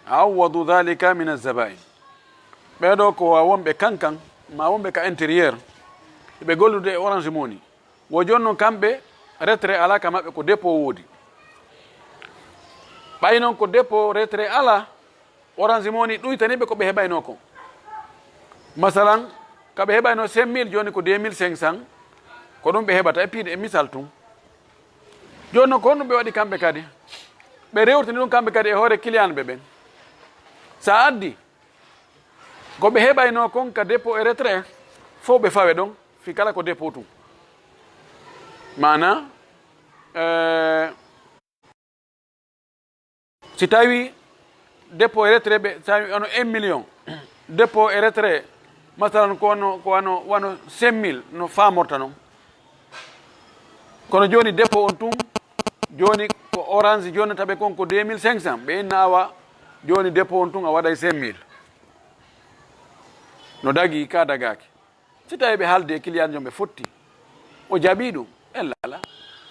awwadu dhalika min az-zaba'in. Ɓee ɗoo ko wa wonɓe kankan, ma wonɓe ka intérieur, Ɓe gollude e Orange Money. Wo jooni non kamɓe retrait alaa ka maɓɓe, ko dépôt woodi. Ɓay non ko dépôt retrait alaa, Orange Money ɗuytanii ɓe ko ɓe heɓaynoo kon. Masalan, ka ɓe heɓaynoo cinq mille, jooni ko deux mille cinq cents, ko ɗum ɓe heɓata e piide e misal tun. Jooni non ko honɗum ɓe waɗi kamɓe kadi? Ɓe rewtini ɗum kamɓe kadi e hoore kiliyanɓe ɓen. Sa addi, ko ɓe heɓaynoo kon ka dépôt e retrait, fow ɓe fawe ɗon, fii kala ko dépôt tun. Maanaa, eh, si tawii dépôt e retrait ɓe, si tawii wano un million, dépôt e retrait, masalan, ko wano, ko wano, wano cinq mille no faamorta non. Kono jooni dépôt on tun, jooni ko Orange jonnata ɓe kon ko deux mille cinq cents, ɓe inna awa, jooni dépôt on tun a waɗay cinq mille. No dagii ka dagaaki. Si tawii ɓe haaldi e kiliyan on ɓe fotti, o jaɓii ɗum, ella alaa.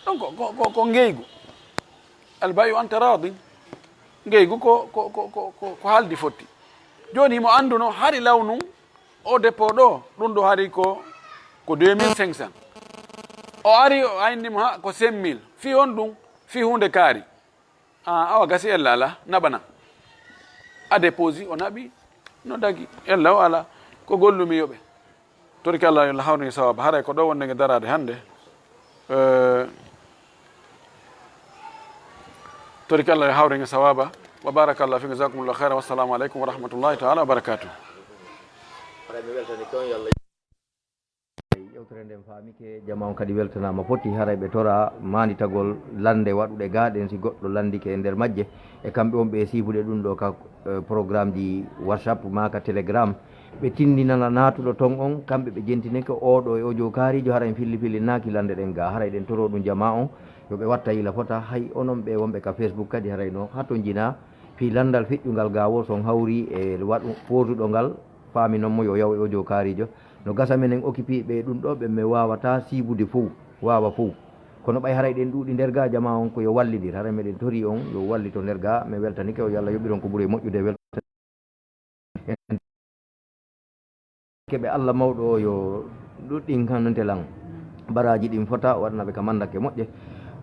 Ɗon ko, ko, ko, ko ngeygu. Al bay'u an taradin. Ngeygu ko, ko, ko, ko, ko, ko haaldi fotti. Jooni himo annduno hari law nun o dépôt ɗoo, ɗum ɗoo hari ko, ko deux mille cinq cents. O ari o ayni mo ha ko cinq mille. Fii honɗum? Fii huunde kaari. Ah, awa gasi ella alaa, naɓana. A déposi, o naɓi, no dagi, ella o alaa. Ko gollumi yoɓe. Torike Allah yo Allah hawrin sawaaba. Haray ko ɗoo wonde nge daraade hannde. Eh, torike Allah yo hawrin sawaaba. Wa barakallahu fiikum, jazakumullahu khairan. Wassalamu alaikum wa rahmatullahi ta'ala wa barakatuh. Haray mi weltani kon, yo Allah Yewtere nden faamike, jama on kadi weltanaama foti. Haray ɓe tora maanditagol lannde waɗuɗe gaa ɗen, si goɗɗo lanndike e nder majje. E kamɓe on ɓe siifude ɗum ɗo ka, eh, programmeji WhatsApp maa ka Telegram. Ɓe tinndinana naatuɗo ton on, kamɓe ɓe jentine ko oo ɗo e oo joo kaariijo, haray en filli filli naaki lannde ɗen gaa. Haray ɗen toro ɗum jama on, yo ɓe watta yila fota. Hay onon ɓe wonɓe ka Facebook kadi, haray no hatonjina fii lanndal feƴƴungal gaa woo, si on hawri e waɗu poosuɗo ngal, faaminon mo yo yaw e oo joo kaariijo. No gasa menen okipi ɓe ɗum ɗo, ɓe mi waawataa siibude fow, waawa fow. Kono ɓay haray ɗen ɗuuɗi nder gaa, jama on ko yo wallindir. Haray meɗen torii on yo wallito nder gaa, mi weltanike on, yo Allah yoɓir on ko ɓuri e moƴƴude. Wel- Keɓe Allah mawɗo o yo ɗuɗɗin kanunte lan baraaji ɗin fota, o waɗana ɓe ka mandake moƴƴe.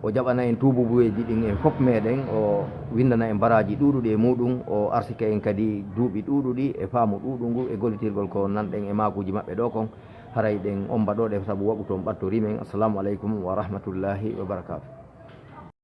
O jaɓana en tuububuyeeji ɗin en fof meɗen, o winndana en baraaji ɗuuɗuɗi e muɗum, o arsika en kadi duuɓi ɗuuɗuɗi e faamu ɗuuɗungu e gollitirgol ko nanɗen e maakuuji maɓɓe ɗo kon. Haray ɗen omba ɗo ɗe sabu waɓu ton ɓattorii men. Assalamu aleykum wa rahmatullahi wa barakaatuh.